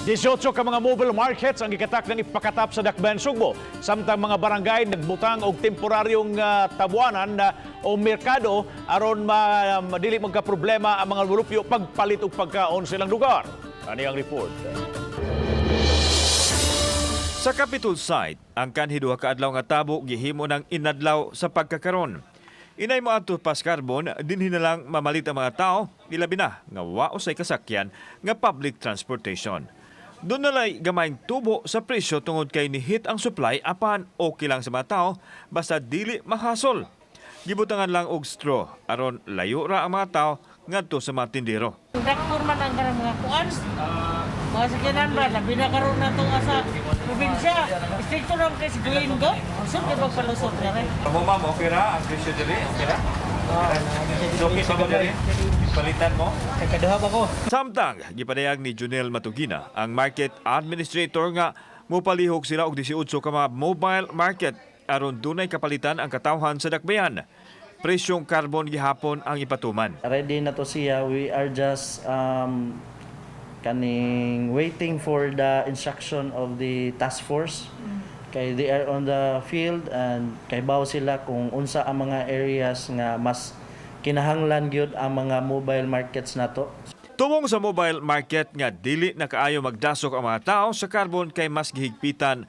18 ka mga mobile markets ang gikatak ng ipakatap sa Dakbayan Sugbo. Samtang mga barangay nagbutang og temporaryong tabuanan o merkado aron madili magka problema ang mga mulupyo pagpalit og pagkaon sa ilang lugar. Ani ang report. Sa Capitol site, ang kanhi 2 ka adlaw nga tabo gihimo ng inadlaw sa pagkakaron. Inay mo adto pas Carbon, dinhi na lang mamalit ang mga tao, ilabi na nga wa usay kasakyan nga public transportation. Duna lay gamayng tubo sa presyo tungod kay ni-hit ang supply, apan okay lang sa mga tao basta dili mahasol. Gibutangan lang og straw aron layo ra ang mga tao ngadto sa mga tindero. Daktor man ang kanang mga kuan. Mga sakyanan ba, labi na karon na itong sa probinsya. Stricto naman kay si Green Go. Sure, di magpalusot na rin. Mo ma'am, okay ra ang presyo diri? Okay ra? Okay sa diri? Palitan mo? Kakaduha ba ko? Samtang gipadayag ni Junel Matugina, ang market administrator, nga mopalihok sila og 18 ka mga mobile market aron dunay kapalitan ang katawhan sa Dakbayan. Presyong carbon gihapon ang ipatuman. Ready na to siya. We are just kaning waiting for the instruction of the task force. Kay they are on the field and kay baw sila kung unsa ang mga areas nga mas kinahanglan gyud ang mga mobile markets nato. Tumong sa mobile market nga dili na kaayo magdasok ang mga tao sa carbon kay mas gihigpitan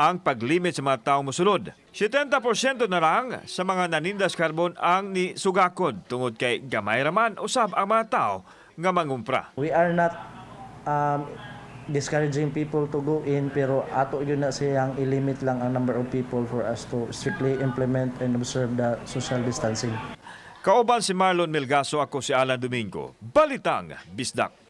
ang paglimit sa mga tao mosulod. 70% na lang sa mga nanindas carbon ang ni sugakod tungod kay gamay raman usab ang mga tao nga mangumpra. We are not discouraging people to go in, pero ato gyud na siyang i-limit lang ang number of people for us to strictly implement and observe the social distancing. Kauban si Marlon Melgaso, ako si Alan Domingo. Balitang Bisdak.